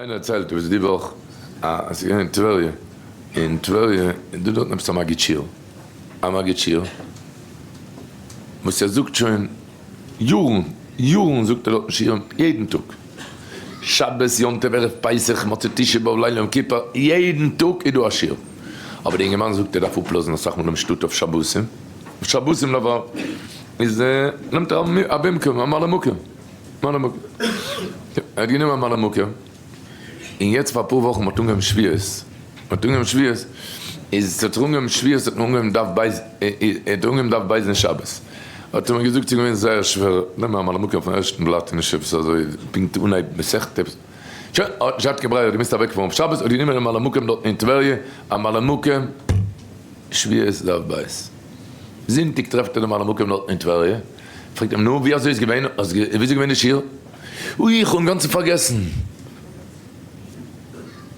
איינער דערציילט וואס די וואך אז ס'איז געווען אין טבריה, אין טבריה איז דא דארטן עפעס א מגיד שיעור, א מגיד שיעור וואס ער זאגט שוין יארן יארן זאגט ער דארטן שיעורים יעדן טאג, שבת יום טוב ערב פסח מוצאי תשעה באב ליל יום כיפור יעדן טאג איז דא א שיעור, אבער די אינגערמאן זאגט ער דארף אפלאזן אסאך מאל דעם שטאט אויף שבתים, שבתים דארף ער איז נעמט ער א במקום א ממלא מקום. ממלא מקום. ער האט גענומען א ממלא מקום, און יעצט פאר אפאר וואכן מ'האט אנגעהויבן שבועות, מ'האט אנגעהויבן שבועות, איז ס'האט זיך אנגעהויבן שבועות האט מען אנגעהויבן דף בית, ער האט אנגעהויבן דף בית אין שבת, האט ער מיר געזאגט ס'איז געווען זייער שווער, נעמען א ממלא מקום אויפן ערשטן בלאט איז נישט עפעס אזוי פונקט אנהייב מסכת עפעס, שוין, האט נישט געהאט קיין ברירה, האט געמוזט אוועקפארן אויף שבת, האט גענומען א ממלא מקום דארטן אין טבריה, א ממלא מקום שבועות דף בית. זונטאג טרעפט ער דעם ממלא מקום דארטן אין טבריה, פרעגט אים, נו, ווי אזוי איז געווען? ווי איז געווען די שיעור? אוי, איך האב אינגאנצן פארגעסן.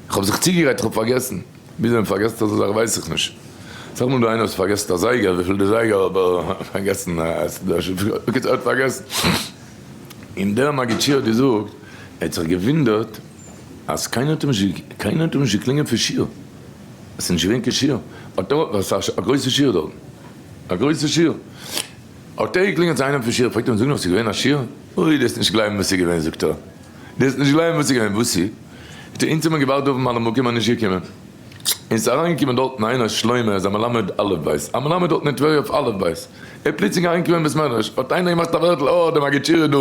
איך האב זיך צוגעגרייט, איך האב פארגעסן. וויאזוי מען פארגעסט אזא זאך ווייס איך נישט. אסאך מאל דא איינער וואס פארגעסט א זייגער, וויפיל די זייגער, אבער פארגעסן אז ס'איז דא א שיעור. בקיצור, ער האט פארגעסן. און דער מגיד שיעור האט געזאגט, ער האט זיך געוואונדערט אז קיינער האט אים נישט, קיינער האט אים נישט געקלינגען פון שיעור. עס איז נישט געווען קיין שיעור. האט ער, עס איז א גרויסע שיעור דארטן. א גרויסע שיעור. האט ער געקלינגען צו איינעם פון שיעור, פרעגט אים, זאג נאר, ס'איז געווען א שיעור? אוי, דו וועסט נישט גלייבן וואס ס'איז געווען, זאגט ער, דו וועסט נישט גלייבן וואס ס'איז געווען, וואס איז? זאגט ער, אונז האבן געווארט דא אויפן ממלא מקום, ער איז נישט געקומען, און ס'איז אריינגעקומען דארטן איינער שלמה, ער איז א מלמד אלף בית, א מלמד דארטן אין טבריה אויף אלף בית, ער איז פלוצלינג אריינגעקומען אין בית מדרש, האט איינער געמאכט א ווערטל, אה, דער מגיד שיעור איז דא,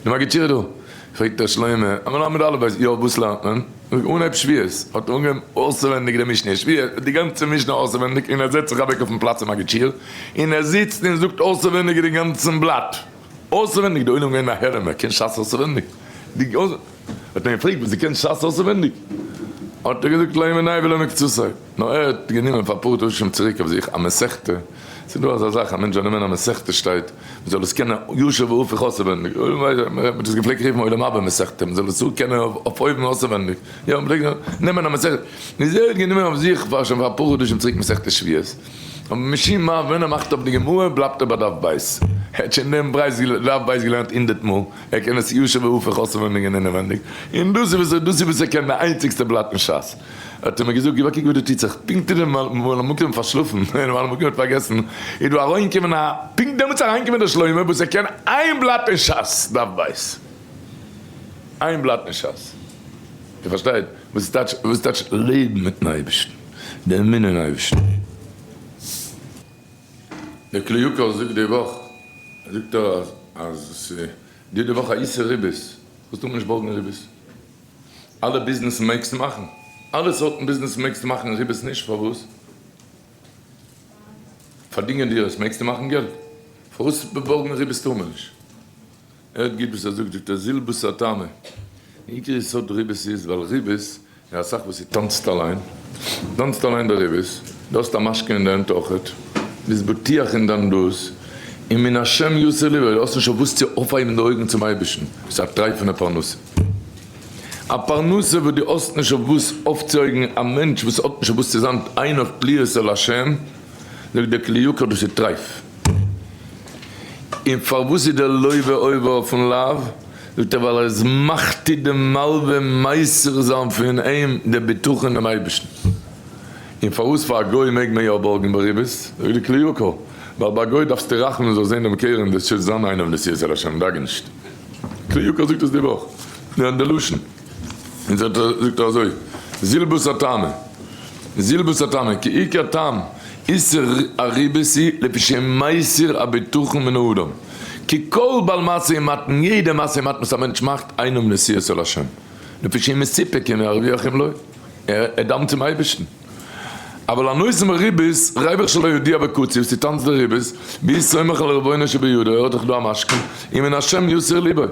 דער מגיד שיעור איז דא. פרעגט ער שלמה, א מלמד אלף בית, יא, וואס לערנט מען? אנהייב שבועות האט ער אנגעהויבן אויסעווענדיג די משנה שבועות, די גאנצע משנה אויסעווענדיג, און ער זעצט זיך אוועק אויפן פלאץ אין מגיד שיעור, און ער זיצט און זאגט אויסעווענדיג די גאנצן בלאט, אויסעווענדיג, די עולם געווען א העלם, ער קען שס אויסעווענדיג, די האט מען געפרעגט וואס דו קענסט שס אויסעווענדיג, האט ער געזאגט לא מיניה ולא מקצתיה, נאר ער האט גענומען פאר אפאר חדשים צוריק אויף זיך א מסכתא, ס'איז דא אזא זאך א מענטש זאל נעמען א מסכתא שטייט מען זאל עס קענען ישר והפוך אויסעווענדיג, מען האט עס געפלעגט רופן עולם הבא מסכתא, מען זאל עס קענען אויף אויבן אויסעווענדיג, יא מען פלעגט נעמען א מסכתא, איז ער האט גענומען אויף זיך פאר שוין פאר אפאר חדשים צוריק מסכת שבועות, אבער משום מה ווען ער מאכט אויף די גמרא בלייבט ער ביי דף ב', ער האט שוין דעם ברייתא דף ב' געלערנט הונדערט מאל, ער קען עס ישר והפוך אויסעווענדיג און אינעווענדיג, און דאס איז וואס דאס איז וואס ער קען די איינציגסטע בלאט אין שס. האט ער מיר געזאגט, גיב א קוק וואס דא טוט זיך, פונקט איז דער ממלא מקום פארשלאפן, דער ממלא מקום האט פארגעסן, איז דא ארוינגעקומען א, פונקט דעמאלטס אריינגעקומען דער שלמה וואס ער קען איין בלאט אין שס, דף בית, איין בלאט אין שס, איר פארשטייט וואס טייטש, וואס טייטש לעבן מיטן אייבערשטן, די אמונה אין אייבערשטן. דער כלי יקר זאגט די וואך, זאגט ער אז ס'איז דא די וואך א איסור ריבית, וואס טאר מען נישט בארגן ריבית? אלע ביזנעסן מעגסטו מאכן, אלע סארטן ביזנעסן מעגסטו מאכן, ריבית נישט, פארוואס? פארדינגען דירות מעגסטו מאכן געלט, פארוואס בארגן ריבית טאר מען נישט? הערט גוט וואס ער זאגט, זאגט ער זיל בתר טעמא, די עיקר יסוד ריבית איז ווייל ריבית איז אסאך וואס ס'טאנצט אליין, טאנצט אליין די ריבית, דו האסט א משכון אין די הענט אויכעט, ביסט בטוח אין דיין דאס, און מן השם יסור לבו, דו האסט נישט אויף וואס צו אויפהייבן די אויגן צום אייבערשטן, ס'איז א טרייפענע פרנסה. א פרנסה וואס דו האסט נישט אויף וואס אויפצוהויגן, א מענטש וואס האט נישט אויף וואס צו זיין עיניו תלויות אל השם, זאגט דער כלי יקר דאס איז טרייף. און פארוואס איז דער לוה עובר אויפן לאו? זאגט ער ווייל ער איז מחטיא דעם מלווה מסיר זיין פון אים די בטחון אינעם אייבערשטן. און פארוואס פאר א גוי מעג מען יא בארגן בריבית? זאגט דער כלי יקר ווייל ביי א גוי דארפסטו רחמים זאל זען דעם קרן דאס שוין זיין עיניו נשואות אל השם דאגה נישט. כלי יקר זאגט עס די וואך, אין די לשון, און זאגט ער אזוי, זיל בתר טעמא, זיל בתר טעמא, כי עיקר טעם איסור הריבית היא לפי שמסיר הבטחון מן האדם, כי כל בעל משא ומתן, יעדע משא ומתן וואס א מענטש מאכט, עיניו נשואות אל השם, לפי שמסופק אם ירוויח אם לא, ער דאוונט צום אייבערשטן. אבל הנותן בריבית, ריווח שלא ידוע בקצוב, ס'טאנצט די ריבית, והוא סומך על ערבונו שבידו, ער האט דאך דא א משכון, ומן השם יסיר ליבו.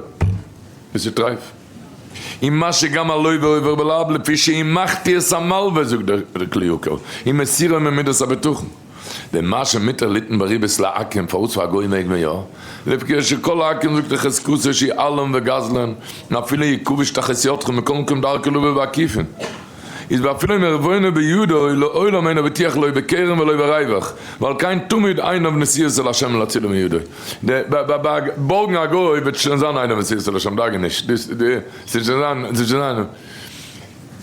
דאס איז טרייף. און מה שגם הלוה עובר בלאו לפי שהמחטיא את המלווה זאגט דער כלי יקר, ומסירו ממידת הבטחון. ומה שמותר ליתן בריבית לעכו"ם, פארוואס פאר א גוי מעג מען יא? לפי שכל העכו"ם זאגט ער חזקתו שהיא אלם וגזלן, אפילו יכבוש תחת ידך מכל מקום דרכו לבוא בעקיפין. איז ואפילו אם ערבונו בידו לעולם אינו בטיח לא בקרן ולא בריווח, ועל כן תמיד עיניו נשואות אל השם להצילו מידו. ביי בארגן א גוי וועט שוין זיין עיניו נשואות אל השם, דאגה נישט, ס'וועט שוין זיין, ס'וועט שוין זיין.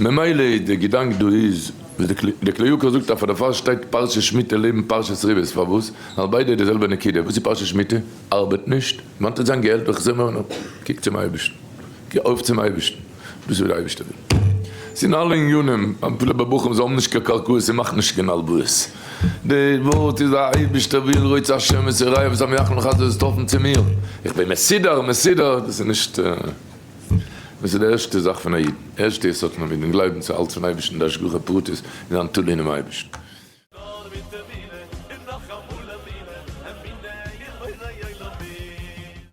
ממילא איז די געדאנק דא איז, וואס די כלי יקר זאגט אז פאר דערפאר שטייט פרשת שמיטה לעבן פרשת ריבית, פארוואס? ווייל ביידע איז די זעלבע נקודה, וואס איז פרשת שמיטה? ארבעט נישט, וואנט איז זיין געלט, וכסדר ממנו, קוק צום אייבערשטן, גיי אויף צום אייבערשטן, דאס איז וואס די אייבערשטער וויל. ס'איז אין אלע ענינים, אפילו ביי בחורים זיי האבן נישט קיין קרקעות און מאכן נישט קיין הלוואות, די ווארט איז די אייבערשטער וויל רוצה השם את יראיו ושמח לך אז זאלסט האפן צו מיר, איך בין מסודר מסודר, דאס איז נישט. דאס איז די ערשטע זאך פון א איד, ערשטע יסוד פון א איד, און גלייבן צו אלץ פון אייבערשטן, די השגחה פרטית, און זיין תלוי אינעם אייבערשטן.